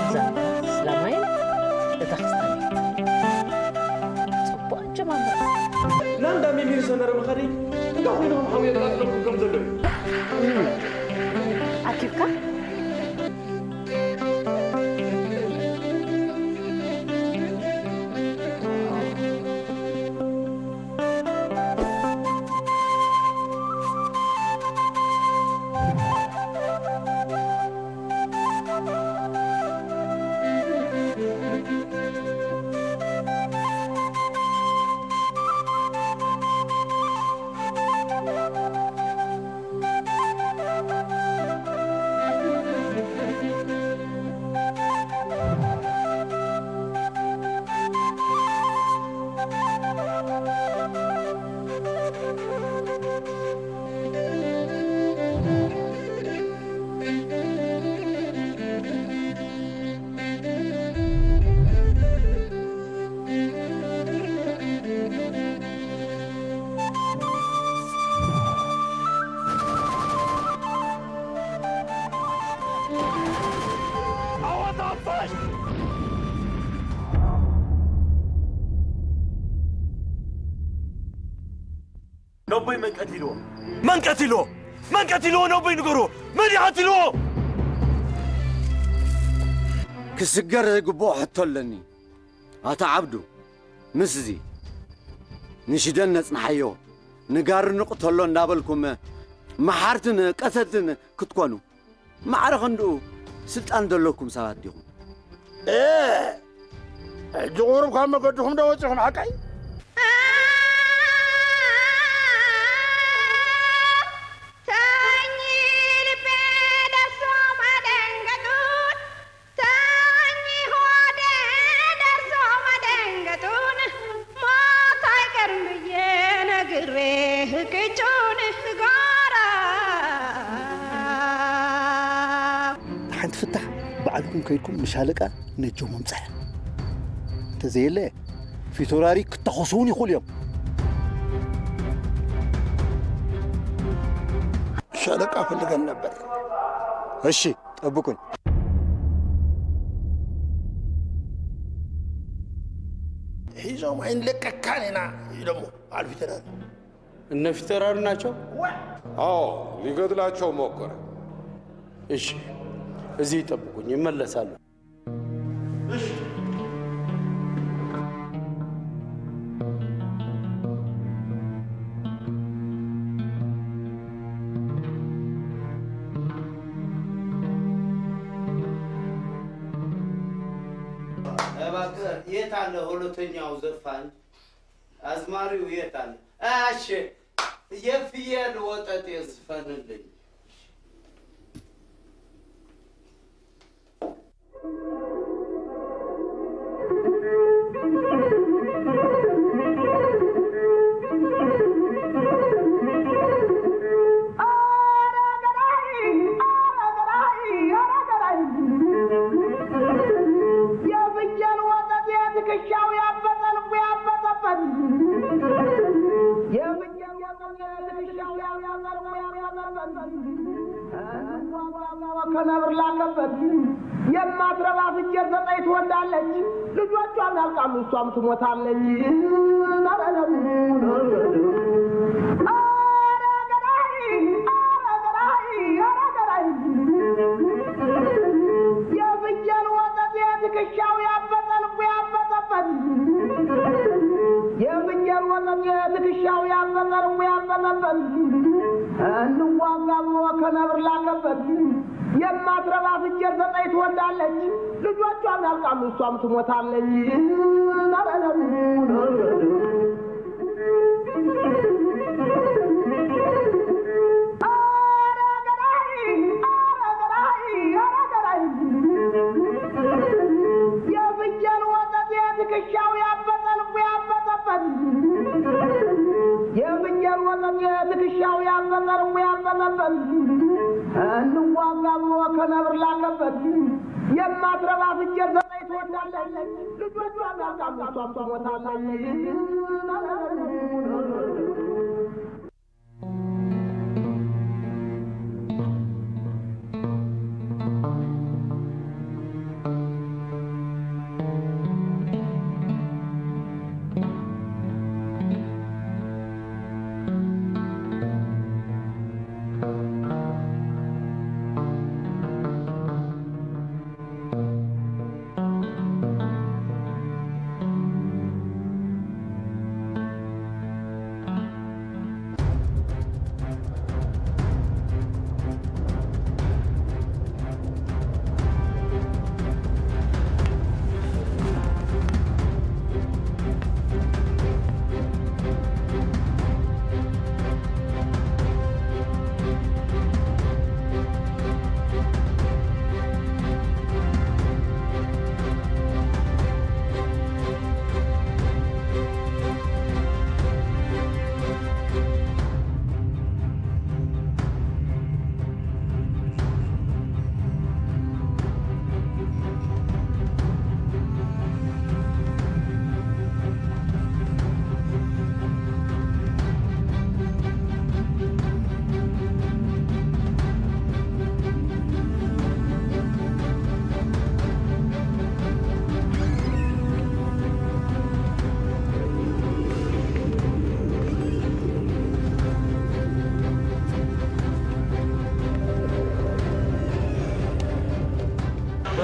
እዛ ስላማይን እታ ክስታን ጽቡቕ ኣጀማምራ። ናንዳ ሚሚር ሰነረ መኸዲ እንታይ ኮይንኩም ሓውየ ተቃጽለኩም ከም ዘሎ እዩ። ኣኪብካ ነቦይ መን ቀቲልዎ? መን ቀቲልዎ? መን ቀቲልዎ? ነቦይ ንገርዎ። መን እዩ ቀቲልዎ? ክስገር ዝግብኦ ሕቶ ኣለኒ። ኣታ ዓብዱ፣ ምስዚ ንሽደን ነጽንሓዮ፣ ንጋሪ ንቕተሎ እንዳበልኩም መሓርትን ቀተልትን ክትኮኑ፣ ማዕረ ክንድኡ ስልጣን ዘለኩም ሰባት ዲኹም? ሕጂ ቁሩብ ካብ መገድኹም ዶ ወፂኹም ሓቀይ? ተኝ ልቤ ደርሶም ኣደንገጡን፣ ተኝ ሆዴ ደርሶም ኣደንገጡን፣ ሞት ኣይቀርም ብዬ ነግሬ ህቅጩን ጋራ። ሓንቲ ፍታሕ ባዕልኩም ከይድኩም ንሻለቃ ነጆ መምፀያ እንተዘየለ ፊቶራሪ ክተኾሱ እውን ይኽእሉ እዮም። ሻለቃ ፈልገን ነበር። እሺ ጠብቁኝ። ሒዞም ኣይንለቀካን ኢና ኢሎሞ በዓል ፊተራሪ። እነ ፊተራሪ ናቸው። አዎ ሊገድላቸው ሞከረ። እሺ እዚህ ይጠብቁኝ፣ ይመለሳሉ። እባክህ የት አለ ሁለተኛው ዘፋኝ? አዝማሪው የት አለ? እሺ የፍየል ወጠጤ ዝፈንልኝ። የፍየል ወጠጤ ትከሻው ያበጠ ልቡ ያበጠበት የፍየል ወጠጤ ትከሻው ያበጠ ልቡ ያበጠበት ከነብር ላከበት የማትረባ ፍየል ዘጠኝ ትወልዳለች፣ ልጆቿም ያልቃሉ እሷም ትሞታለች። ኧረ ገዳይ፣ ኧረ ገዳይ፣ ኧረ ገዳይ። የፍየል ወጠጤ ትከሻው ያበጠ ልቡ ያበጠበት የፍየል ወጠጤ ትከሻው ያበጠ ልቡ ያበጠበት እንዋጋ ብሎ ከነብር ላከበት የማትረባ ፍየል ዘጠኝ ትወልዳለች፣ ልጆቿም ያልቃሉ እሷም ትሞታለች። የፍየል ወጠጤ ትከሻው ያበጠ ልቡ ያበጠበት የፍየል ወጠጤ ትከሻው ያበጠ ልቡ ያበጠበት እንዋጋ ብሎ ከነብር ላከበት የማትረባ ፍየል ዘጠኝ ትወልዳለች፣ ልጆቿም ያልቃሉ እሷም ትሞታለች።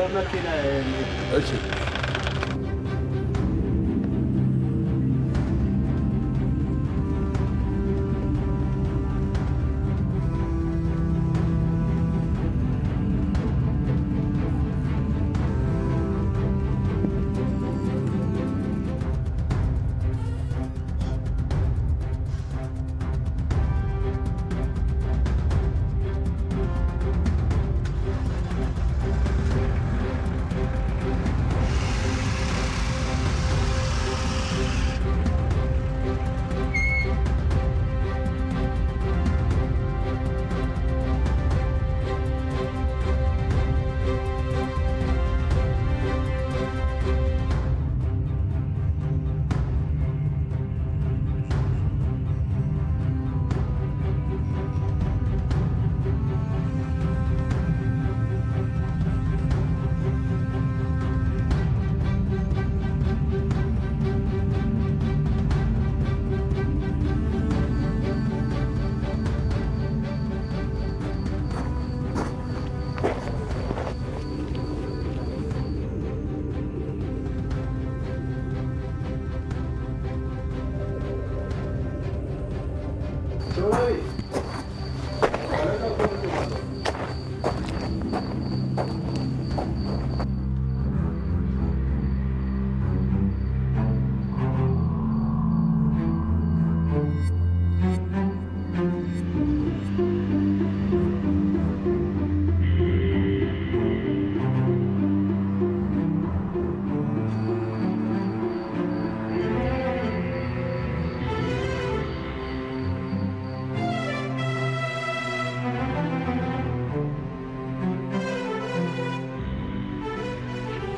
እሺ።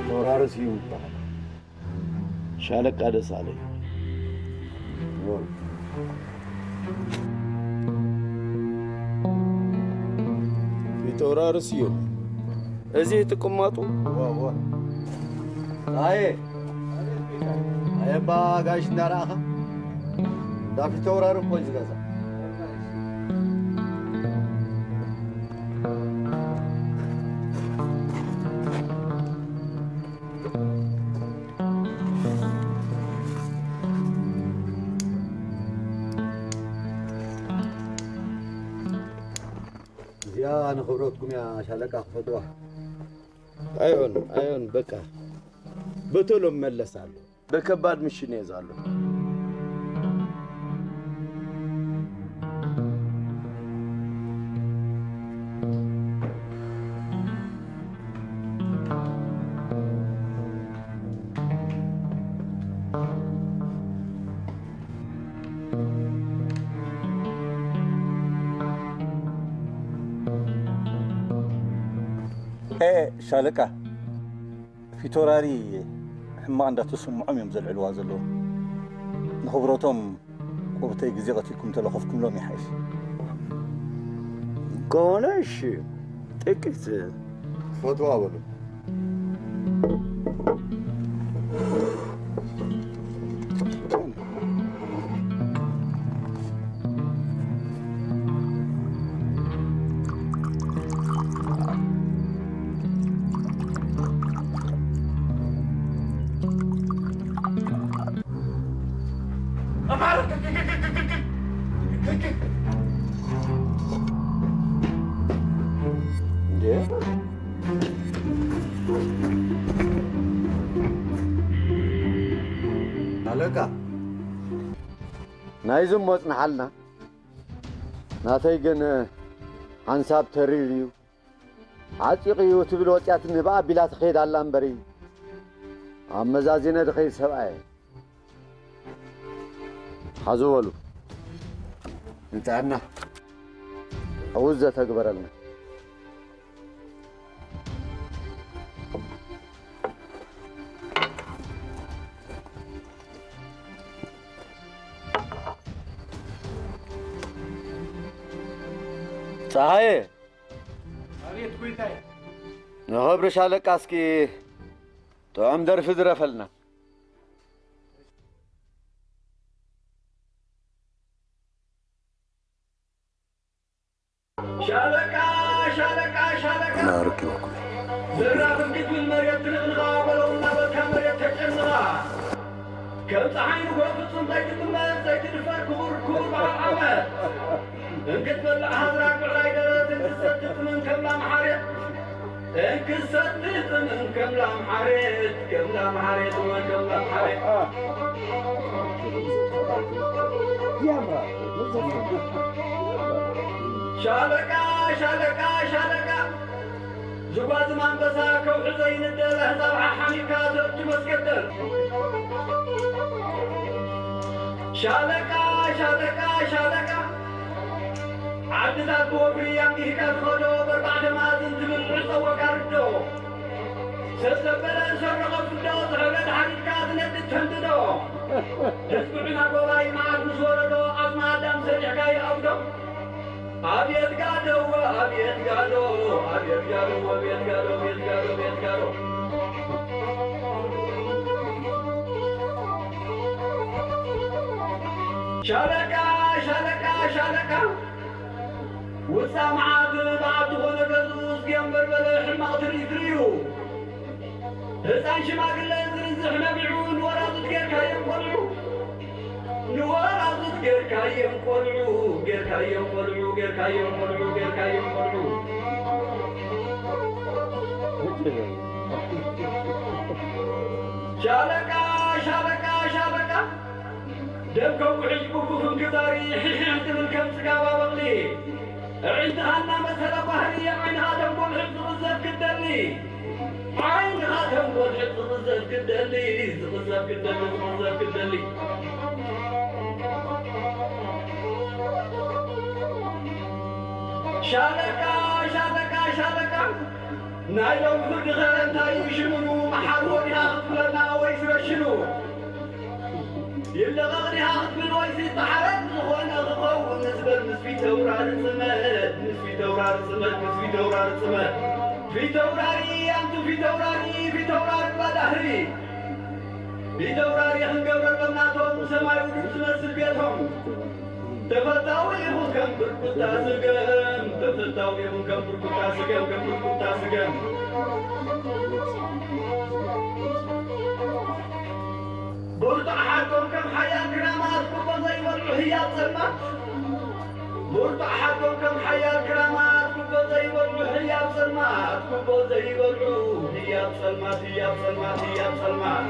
ወራርስ እዩ ይበሃል። ሻለቃ ደሳለኝ። ፊተውራሪ ስዩም፣ እዚ ትቅመጡ? እወ፣ እወ። ኣየ፣ ኣየባ ጋሽ እንዳረኣኻ፣ እንዳ ፊተውራሪ እኮ እዩ ዝገዛ። እዚኣ ንኽብረትኩም እያ ሻለቃ ክፈትዋ። ኣይሆን፣ ኣይሆን፣ በቃ በቶሎ እመለሳለሁ። በከባድ ምሽን እየ ዛሎ። ኤ፣ ሻለቃ፣ ፊተውራሪ ሕማቕ እንዳተሰምዖም እዮም ዘልዕልዋ ዘለዉ። ንኽብረቶም ቁርተይ ግዜ ቀቲልኩም ተለኸፍኩምሎም ይሓይሽ። ከሆነ እሺ፣ ጥቂት ፈትዋ በሉ። እንዴ? ኣለቃ። ናይዚ እሞ ጽንሓልና። ናተይ ግን ሓንሳብ ተሪር እዩ። ዓጺቕ እዩ ትብል ወጽያትኒ ብኣ ኣቢላ ትኸይድ ኣላ እምበሪ፣ ኣመዛዚነ ድኸይድ ሰብኣየ። ሓዙ በሉ። ንጥዕና። ኣብኡ ዘተግበረልና። ጸሃየ። ኣቤት ጎይታይ። ንኽብሪ ሻለቃ እስኪ ጥዑም ደርፊ ድረፈልና። ሻለቃ፣ ሻለቃ፣ ሻለቃ። ኣነ ኣረኪበኩም እየ። ዘራፍ እንክትብል መሬት ትንቕንቓ በለው እናበልካ መሬት ተጨንቓ። ከም ፀሓይ ንግሆ ፍጹም ዘይትጥመት ዘይትድፈር ክቡር ክቡር በዓል ዓመት። እንክትበልዕ ሃዝራግ ብዕራይ ደረት እንክትሰቲ ጥምን ከም ላም ሓሬት። እንክትሰቲ ጥምን ከም ላም ሓሬት፣ ከም ላም ሓሬት እወ ከም ላም ሓሬት። ሻለቃ ሻለቃ ሻለቃ ዝጓዝም ኣንበሳ ከውሒ ዘይንደል ኣህዛብ ሓሓሚካ ተእቱ መስገደል። ሻለቃ ሻለቃ ሻለቃ ዓድታት ብወፍሪ ኣንጊህካ ትኸዶ በርባዕተ መኣዝን ትብል ዕፀ ወጋርዶ። ሰብ ዘበለ ዝሰረቐ ፍዶ ዝሕረድ ሓሪድካ ትነድድ ተንድዶ። ህዝቢ ዑና ጎባይ መዓት ምስ ወረዶ ኣጽሚ ኣዳም ሰሪሕካ ይኣውዶ። ኣብየት ጋዶ ኣብየት ጋዶ ኣብየት ጋዶ ኣብየት ጋዶ ኣብየት ጋዶ ኣብየት ጋዶ። ሻለቃ ሻለቃ ሻለቃ ውፃ መዓት በዓል ዝኾነ ገዝኡ ዝገም በርበረ ሕማቕ ትርኢት ርእዩ። ህፃን ሽማግለ ዝርዝሕ ነቢዑ ንወራዙት ጌርካዮም ቆልዑ። ንወራዙት ጌርካዮም ቆልዑ ጌርካዮም ቆልዑ ጌርካዮም ቆልዑ ጌርካዮም ቆልዑ። ሻለቃ ሻለቃ ሻለቃ ደም ከውሕጅ ብኩፍን ክዛሪ ሕሕሕ ትብል ከም ጽጋባ በቕሊ። ኣዒንትኻ እናመሰለ ባህሪ ዓይንኻ ተንኮልሕት ዝቕዘፍ ክደሊ። ዓይንኻ ተንኮልሕት ዝቕዘፍ ክደሊ ዝቕዘፍ ክደሊ ዝቕዘፍ ክደሊ። ሻለቃ ሻለቃ ሻለቃ ናይ ሎሚ ፍርድኸ እንታይ እዩ ሽምኑ? መሓር ወዲኻ ክትብለና ወይስ ረሽኑ? ይለቐቕ ዲኻ ክትብል ወይስ ይተሓረድ? ዝኾነ ክኸውን ንስበር ምስ ፊተውራሪ ጽመድ፣ ምስ ፊተውራሪ ጽመድ፣ ምስ ፊተውራሪ ጽመድ። ፊተውራሪ ኣንቱ ፊተውራሪ፣ ፊተውራሪ ባዳህሪ። ፊተውራሪ ክንገብረሎም ናቶም ሰማይ ውዱድ ዝመስል ቤቶም። ተፈታዊ ይኹን ከም ብርኩታ ስገም፣ ተፈታዊ ይኹን ከም ብርኩታ ስገም፣ ከም ብርኩታ ስገም። ብርቱዕ ሓቆም ከም ሓያል ክራማት፣ ኩቦ ዘይበልዑ ህያብ ጸልማት። ብርቱዕ ሓቆም ከም ሓያል ክራማት፣ ኩቦ ዘይበልዑ ህያብ ጸልማት፣ ኩቦ ዘይበልዑ ህያብ ጸልማት፣ ህያብ ጸልማት፣ ህያብ ጸልማት።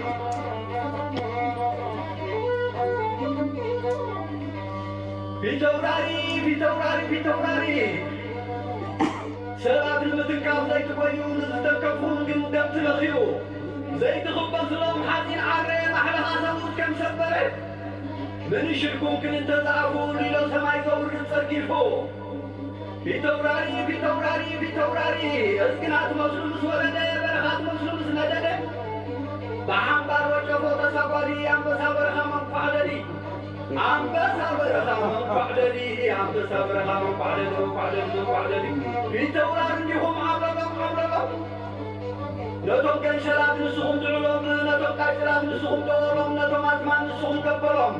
ፊተውራሪ፣ ፊተውራሪ፣ ፊተውራሪ። ሰባት ንምትንካፍ ዘይትጎዩ ንዝተንከፉ ግን ደም ትለኽዩ። ዘይትኽበስሎም ሓፂን ዓረ ማሕለኻ ሰብኡት ከም ሰበረ። መንሽርኩም ክልተ ዝኣፉ ሊሎ ሰማይ ዘውርድ ጸርጊፉ። ፊተውራሪ፣ ፊተውራሪ፣ ፊተውራሪ። እዝግና ትመስሉ ምስ ወረደ፣ በረኻ ትመስሉ ምስ ነደደ። ብሓምባር ወጨፎ ተሳጓዲ፣ ኣንበሳ በረኻ መንኳዕደዲ። ኣንበሳ በረኻ መንኳዕደዲ፣ ኣንበሳ በረኻ መንኳዕደዲ፣ መንኳዕደዲ፣ መንኳዕደዲ። ፊተውራሪ እንዲኹም ዓብለሎም፣ ዓብለሎም። ነቶም ገንሸላት ንስኹም ድዕሎም፣ ነቶም ቃጭላት ንስኹም ደወሎም፣ ነቶም ኣዝማን ንስኹም ገበሎም።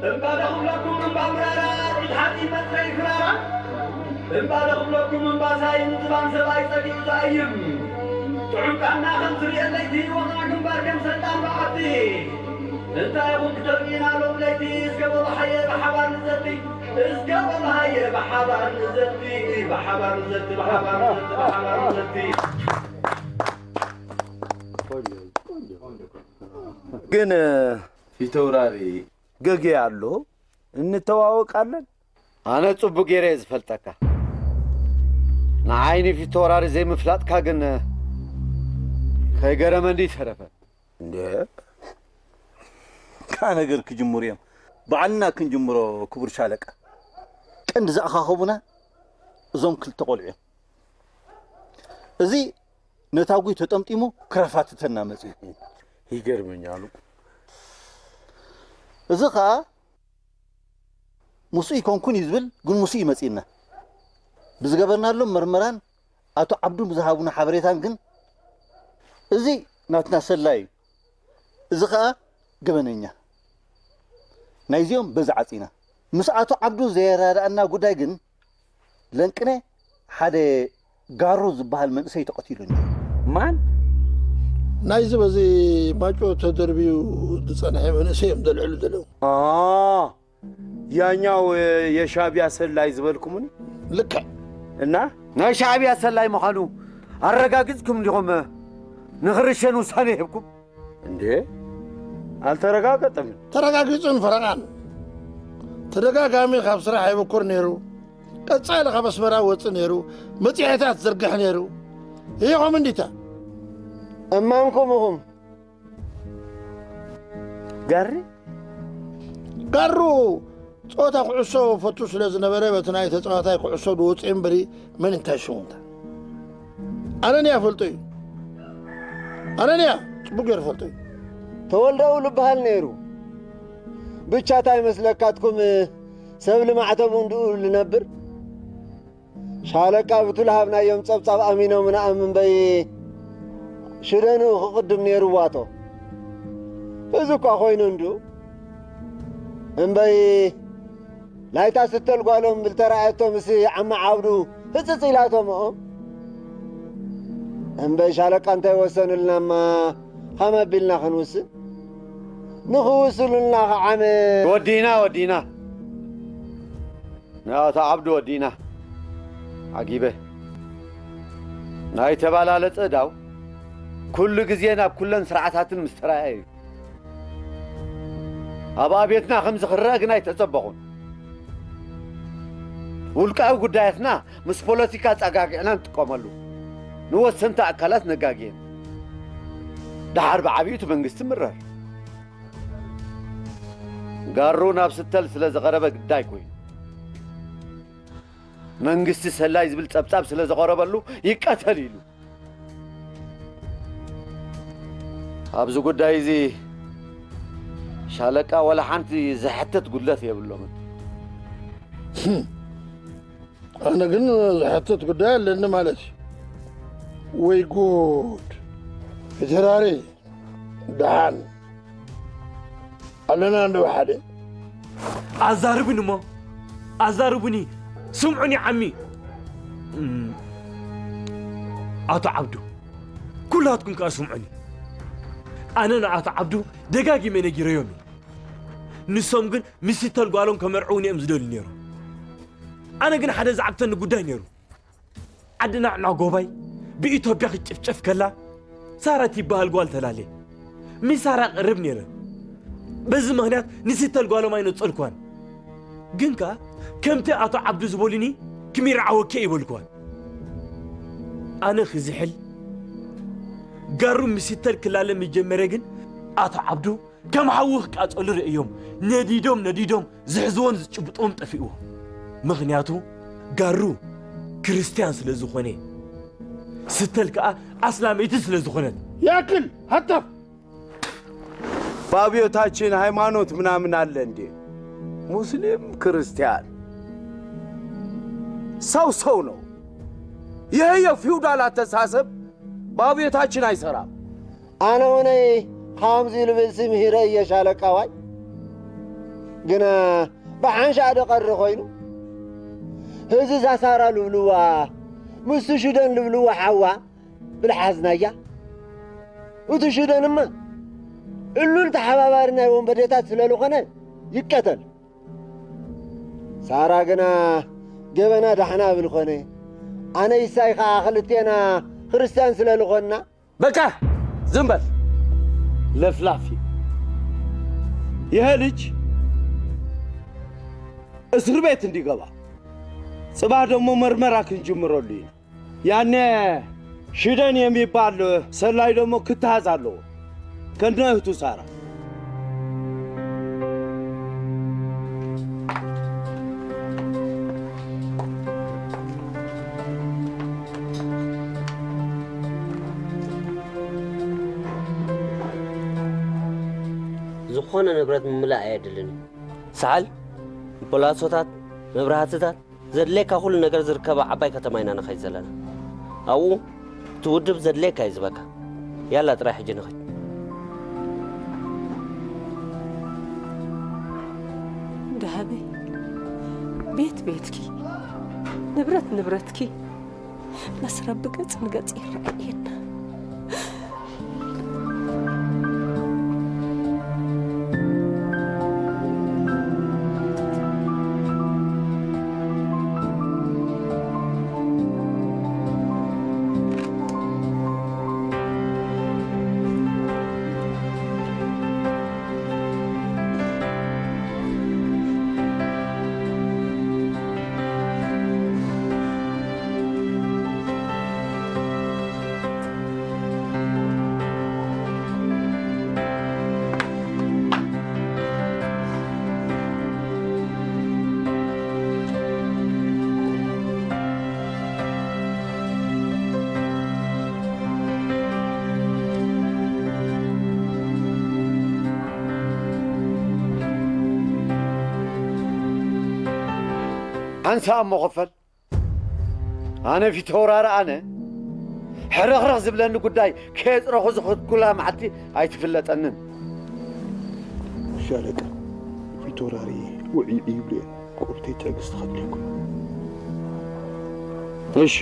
እምባ ዶ ክብለኩም እምባ ምራራ፣ ርዑት ሓፂን መፅረይ ክራራ። እምባ ዶ ክብለኩም እምባ ሳይን ዝባን ሰብኣይ ፀጊኡ ዝኣይም። ጥዑም ቃና ከም ዝርኤ ለይቲ ወቕዓ ግንባር ከም ሰልጣን በዓቲ። እንታይ ኹን ክተርእዩና ሎም ለይቲ እስከ በሉ ሃየ ብሓባር ንዘቲ። እስከ በሉ ሃየ ብሓባር ንዘቲ። ብሓባር ንዘቲ፣ ብሓባር ንዘቲ፣ ብሓባር ንዘቲ። ግን ፊተውራሪ ገጌ ኣሎ፣ እንተዋወቃለን። ኣነ ጽቡቅ ገይረ እየ ዝፈልጠካ። ንዓይ ንፊተውራሪ ዘይምፍላጥካ ግን ከይገረመኒ ይተረፈ። እንደ ካብ ነገር ክጅምሩ እዮም። ባዕልና ክንጅምሮ ክቡር ሻለቃ። ቀንዲ ዝኣኻኸቡና እዞም ክልተ ቆልዑ እዮም። እዚ ነታጒ ተጠምጢሙ ክረፋትተና መጺኡ። ይገርመኛሉ። እዚ ኸኣ ምስኡ ይኮንኩን እዩ ዝብል፣ ግን ምስኡ እዩ መጺእና። ብዝገበርናሎም መርመራን ኣቶ ዓብዱ ብዝሃቡና ሓበሬታን ግን እዚ ናትና ሰላይ እዩ። እዚ ኸኣ ገበነኛ። ናይዚኦም በዚ ዓጺና። ምስ ኣቶ ዓብዱ ዘየራድኣና ጉዳይ ግን ለንቅነ ሓደ ጋሮ ዝበሃል መንእሰይ ተቐቲሉ እኒኦ። ማን? ናይዚ በዚ ማጮ ተደርብዩ ዝጸንሐ መንእሰይ እዮም ዘልዕሉ ዘለዉ። ያኛው የሻቢያ ሰላይ ዝበልኩምኒ። ልክዕ። እና ናይ ሻዕቢያ ሰላይ ምዃኑ ኣረጋግጽኩም እንዲኹም ንኽርሸን ውሳኔ ሂብኩም? እንዴ፣ ኣልተረጋገጠምን። ተረጋጊጹን ፈረቓን። ተደጋጋሚ ካብ ስራሕ ይብኩር ነይሩ። ቀጻሊ ካብ ኣስመራ ወጽእ ነይሩ። መጽሔታት ዝርግሕ ነይሩ። ይኹም እንዲታ። እማንኩም ኢኹም። ጋሪ ጋሩ ጸወታ ኩዕሶ ፈቱ ስለ ዝነበረ በቲ ናይ ተጻዋታይ ኩዕሶ ዝወጽእ እምበሪ መን እንታይ ሽሙንታ ኣነንያ ፈልጦ እዩ። ኣነንያ ጽቡቅ ገይሩ ፈልጦ እዩ። ተወልደው ልበሃል ነይሩ። ብቻ እንታይ መስለካትኩም ሰብ ልማዕተቡ እንድኡ ልነብር ሻለቃ ብቱ ልሃብናዮም ጸብጻብ ኣሚኖምና እምበይ ሽደንኡ ክቕድም ነይርዋቶ። እዚ እኳ ኮይኑ እንዱ እምበይ ናይታ ስተል ጓሎም ብልተራእየቶ ምስ ዓማ ዓብዱ ህጽጽ ኢላቶምኦ እምበይ ሻለቃ እንታይ ወሰኑልናማ ኸም ኣቢልና ኽንውስን ንኽውስሉልና ኸዓመ ወዲና ወዲና ንኣቶ ዓብዱ ወዲና ዓጊበ ናይ ተባላለጸ ዳው ኩሉ ግዜ ናብ ኩለን ስርዓታትን ምስ ተራእየ እዩ ኣብ ኣብየትና ከምዚ ክረአ ግን ኣይተጸበኹን ውልቃዊ ጉዳያትና ምስ ፖለቲካ ጸጋጊዕና ንጥቀመሉ ንወሰንቲ ኣካላት ነጋግየን ደሓር ብዓብዩቲ መንግስቲ ምረር ጋሩ ናብ ስተል ስለ ዝቐረበ ግዳይ ኮይኑ መንግስቲ ሰላይ ዝብል ጸብጻብ ስለ ዘቐረበሉ ይቀተል ኢሉ ኣብዚ ጉዳይ እዚ ሻለቃ ወላ ሓንቲ ዝሕተት ጉድለት የብሎምን ኣነ ግን ዝሕተት ጉዳይ ኣለኒ ማለት እዩ ወይ ጉድ ፊተራሪ ደሓን ኣለና እንዶ ሓደ ኣዛርቡኒ እሞ ኣዛርቡኒ ስምዑኒ ዓሚ ኣቶ ዓብዱ ኩላትኩም ከዓ ስምዑኒ ኣነ ንኣቶ ዓብዱ ደጋጊመ ነጊረዮም እዩ ንሶም ግን ምስ ተልጓሎም ከመርዕውኒ እዮም ዝደልዩ ነይሩ ኣነ ግን ሓደ ዝዓግተኒ ጉዳይ ነይሩ ዓዲ ናዕና ጎባይ ብኢትዮጵያ ክትጭፍጨፍ ከላ ሳራ ትበሃል ጓል ተላልየ ምስ ሳራ ቀርብ ነይረ በዚ ምኽንያት ንስተል ጓሎም ኣይነጸልኳን ግን ከኣ ከምቲ ኣቶ ዓብዱ ዝበሉኒ ክሚርዓወኪ ይበልኳን ኣነ ክዝሕል ጋሩ ምስ ስተል ክላለ ምጀመረ ግን ኣቶ ዓብዱ ከም ሓዊ ክቃጸሉ ርእዮም ነዲዶም ነዲዶም ዝሕዝዎን ዝጭብጥዎም ጠፊእዎ ምኽንያቱ ጋሩ ክርስትያን ስለ ዝኾነ ስተል ከኣ ኣስላመይቲ ስለ ዝኾነት ያክል ሃታፍ በአብዮታችን ሃይማኖት ምናምን አለ እንዴ? ሙስሊም ክርስቲያን ሰው ሰው ነው። ይህ የፊውዳል አተሳሰብ በአብዮታችን አይሰራም። ኣነ ውነይ ኻምዚ ልብል ስምሂረ እየ ሻለቃዋይ ግና ብሓንሻእ ደቐሪ ኾይኑ ህዚ ዛሳራ ልብልዋ ምስ ሽደን ልብልዋ ሓዋ ብልሓዝናያ እቲ ሽደንማ ዕሉል ተሓባባሪ ናይ ወንበዴታት ስለ ዝኾነ ይቀተል ሳራ ግና ገበና ዳሕና ብልኾነ ኣነ ይሳይ ኸዓ ክልቴና ክርስትያን ስለ ዝኾንና በቃ ዝም በል ለፍላፊ። ይሄ ልጅ እስር ቤት እንዲገባ ጽባህ ደግሞ መርመራ ክንጅምረሉ ኢና። ያኔ ሽደን የሚባል ሰላይ ደግሞ ክታዝ ኣለዎ ከነ እህቱ ሳራ። ዝኾነ ንብረት ምምላእ ኣየድልን እዩ። ሰዓል፣ ፖላሶታት፣ መብራህትታት፣ ዘድልየካ ኩሉ ነገር ዝርከባ ዓባይ ከተማ ኢና ንኸይድ ዘለና። ኣብኡ እቲ ውድብ ዘድልየካ እዩ ዝበካ። ያላ ጥራይ ሕጂ ንኸይድ። ደሃበይ፣ ቤት ቤትኪ፣ ንብረት ንብረትኪ፣ ምስ ረቢ ገጽ ንገጽ ይረኣየና። ኣንሳ እሞ ክፈል። ኣነ ፊተውራሪ ኣነ ሕርኽርኽ ዝብለኒ ጉዳይ ከየጽረኹ ዝኸድኩላ መዓልቲ ኣይትፍለጠንን። ሻለቃ፣ ፊተውራሪ ውዕይ ይብሉ እዮም። ቁርተይ ትዕግስቲ ከድልየኩም። እሺ።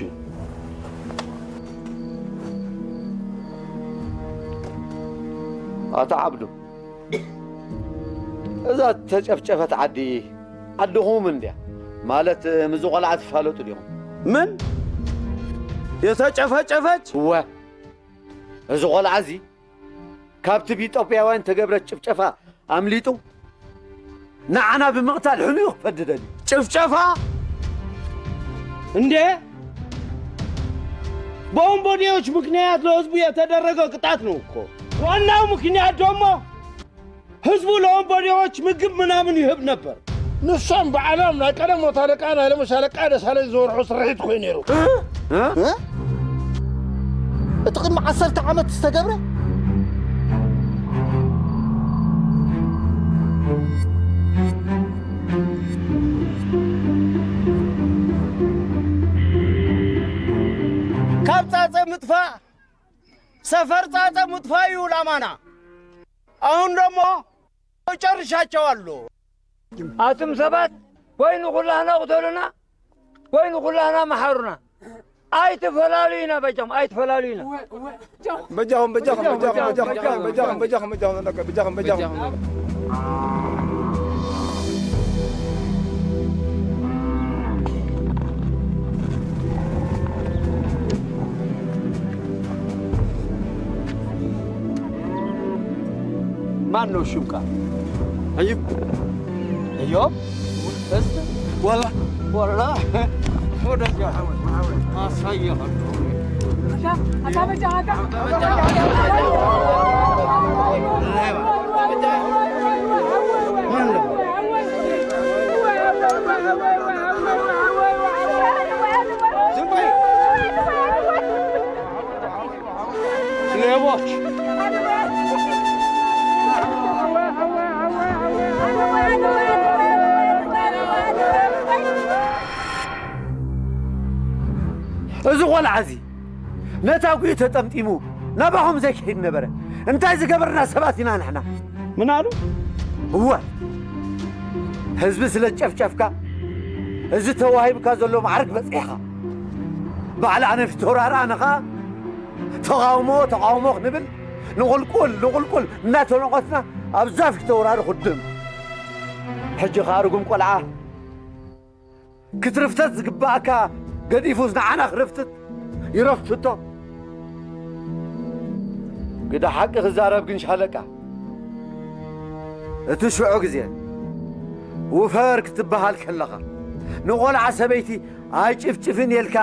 ኣታ ዓብዱ፣ እዛ ተጨፍጨፈት ዓዲ ዓድኹም እንድያ? ማለት፣ ምስዚ ቆልዓ ትፋለጡ ዲኹም? ምን? የተጨፈጨፈች? እወ፣ እዚ ቆልዓ እዚ ካብቲ ብኢትዮጵያውያን ተገብረ ጭፍጨፋ ኣምሊጡ ንዓና ብምቕታል ሕኑ እዩ ክፈዲ ደልዩ። ጭፍጨፋ? እንዴ? በወንበዴዎች ምክንያት ለህዝቡ የተደረገ ቅጣት ነው እኮ። ዋናው ምክንያት ደግሞ ህዝቡ ለወንበዴዎች ምግብ ምናምን ይህብ ነበር። ንሶም ባዕሎም ናይ ቀደም ሞት ኣለቃ ናይ ሎሚ ሻለቃ ደሳለኝ ዝወርሑ ስርሒት ኮይኑ ነይሩ። እ? እ? እቲ ቅድሚ ዓሰርተ ዓመት ዝተገብረ? ካብ ጻጸ ምጥፋእ፣ ሰፈር ጻጸ ምጥፋእ እዩ ዕላማና። አሁን ደግሞ ጨርሻቸዋለሁ። ኣቱም ሰባት ወይ ንኹላህና ቅተሉና ወይ ንኹላህና መሓሩና። ኣይትፈላልዩና በጃኹም፣ ኣይትፈላልዩና። በጃኹም፣ በጃኹም፣ በጃኹም፣ በጃኹም፣ በጃኹም፣ በጃኹም፣ በጃኹም፣ በጃኹም፣ በጃኹም። ማን ነው ሽምካ? እዩብ። እዮብ? እስቲ ዋላ። ዋላ። ወደዚያ አሳየህ። ሌቦች! እዚ ቆልዓ እዚ ነታ ጉኡ ተጠምጢሙ ናባኹም ዘይክሒድ ነበረ። እንታይ ዝገበርና ሰባት ኢና ንሕና? ምን ኣሉ? እወ፣ ህዝቢ ስለ ጨፍጨፍካ፣ እዚ ተዋሂብካ ዘሎ ማዕርግ በጺሕኻ። በዓል ኣነ ፊተውራሪ ኣነ ኸኣ ተቓውሞ፣ ተቓውሞ ክንብል ንቑልቁል፣ ንቑልቁል እናተነቖትና ኣብዛ ፊተውራሪ ኹድም። ሕጂ ኸኣ ርጉም ቆልዓ ክትርፍተት ዝግባኣካ ገዲፉስ ንዓና ክርፍትት ይረፍቶ። ግደ ሓቂ ክዛረብ ግን ሻለቃ፣ እቲ ሽዑ ግዜ ውፈር ክትበሃል ከለኻ ንቖልዓ ሰበይቲ ኣይጭፍጭፍን የልካ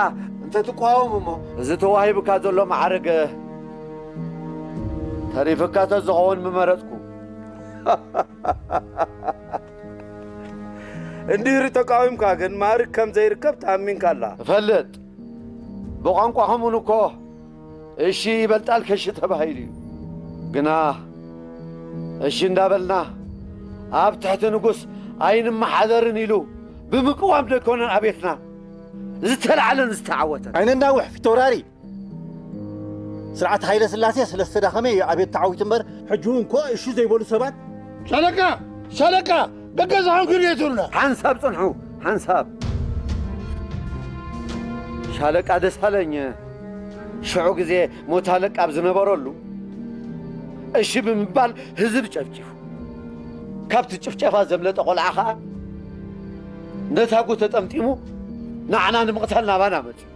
እንተ ትቋወም እሞ፣ እዚ ተዋሂቡካ ዘሎ ማዕረግ ተሪፍካ ተዝኸውን ምመረጽኩ። እንድህሪ ተቃዊምካ ግን ማዕርግ ከም ዘይርከብ ተኣሚንካ ኣላ። እፈልጥ። ብቋንቋኹም እውን እኮ እሺ ይበልጣል ከሺ ተባሂሉ እዩ። ግና እሺ እንዳበልና ኣብ ትሕቲ ንጉስ ኣይንመሓደርን ኢሉ ብምቅዋም ደይኮነን ኣቤትና ዝተላዕለን ዝተዓወተን። ኣይነናውሕ ፊተውራሪ። ስርዓት ሃይለ ስላሴ ስለ ዝተዳኸመ እዩ ኣቤት ተዓዊቱ እምበር፣ ሕጂ እውን እኮ እሺ ዘይበሉ ሰባት። ሻለቃ! ሻለቃ! ገገዛኹም ክርእየትሉና። ሓንሳብ ጽንሑ፣ ሓንሳብ። ሻለቃ ደሳለኝ ሽዑ ግዜ ሞት ኣለቃ ኣብ ዝነበረሉ፣ እሺ ብምባል ህዝቢ ጨፍጪፉ። ካብቲ ጭፍጨፋ ዘምለጠ ቆልዓ ኸኣ ነታጉ ተጠምጢሙ ንዓና ንምቕታል ናባና መጺኡ።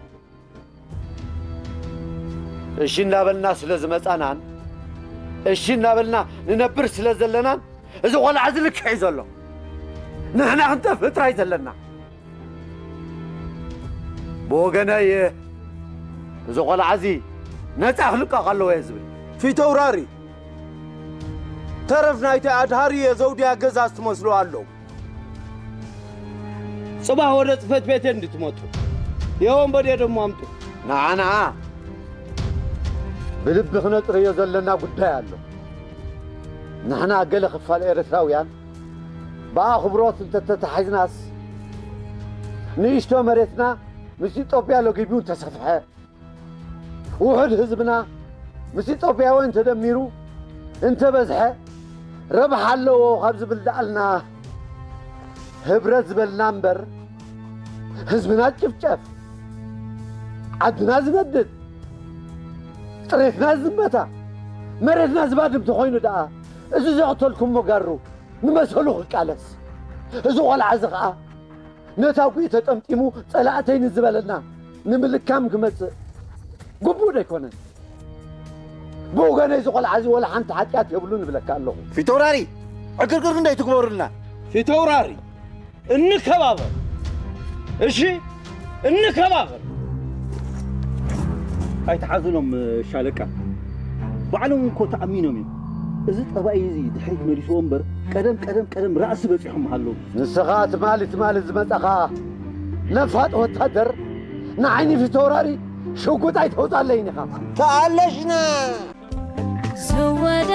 እሺ እናበልና ስለ ዝመጻናን እሺ እናበልና ንነብር ስለ ዘለናን እዚ ቆልዓ እዚ ልክዕ እዩ ዘሎ። ንሕና ክንጠፍእ ጥራይ ዘለና። ብወገነይ እዚ ቆልዓ እዚ ነጻ ክልቀቕ ኣለዎ እየ ዝብል። ፊተውራሪ፣ ተረፍ ናይቲ ኣድሃሪ የዘውድያ ገዛ ዝትመስሉ ኣለዉ። ጽባሕ ወደ ጽሕፈት ቤቴ እንድትመጡ የወንበዴ ደሞ ኣምጡ። ንዓ ንዓ ብልቢ ክነጽርዮ ዘለና ጉዳይ ኣሎ። ንሕና ገለ ክፋል ኤርትራውያን ብኣኽብሮት እንተተታሒዝናስ፣ ንእሽቶ መሬትና ምስ ኢትዮጵያ ለጊቡ እንተሰፍሐ፣ ውሑድ ህዝብና ምስ ኢትዮጵያውያን ተደሚሩ እንተበዝሐ፣ ረብሓ ኣለዎ ካብ ዝብል ደኣልና ህብረት ዝበልና እምበር፣ ህዝብና ዝጭፍጨፍ፣ ዓድና ዝነድድ፣ ጥሬትና ዝመታ፣ መሬትና ዝባድም ተኾይኑ ደኣ፣ እዚ ዘቕተልኩሞ ጋሩ ንመሰሉ ክቃለስ፣ እዚ ቆልዓ እዚ ኸኣ ነታ ጒእ ተጠምጢሙ ጸላእተይ ንዝበለና ንምልካም ክመጽእ ግቡእ ዶ ኣይኮነን? ብወገነይ እዚ ቆልዓ እዚ ወላ ሓንቲ ሓጢኣት የብሉን እብለካ ኣለኹ። ፊተውራሪ፣ ዕግርግር እንዳይትግበሩልና። ፊተውራሪ፣ እንከባበር። እሺ፣ እንከባበር። ኣይትሓዝኖም ሻለቃ፣ ባዕሎም እኮ ተኣሚኖም እዮም። እዚ ጠባይ እዚ ድሕሪት መሊስዎ እምበር፣ ቀደም ቀደም ቀደም ራእሲ በጺሖም ኣለዉ። ንስኻ ትማሊ ትማሊ ዝመጻኻ ነፋጥ ወታደር፣ ንዓይኒ ፊተውራሪ ሽጉጥ ኣይተውጻለይን ኢኻ። ተኣለሽና። ዝወደ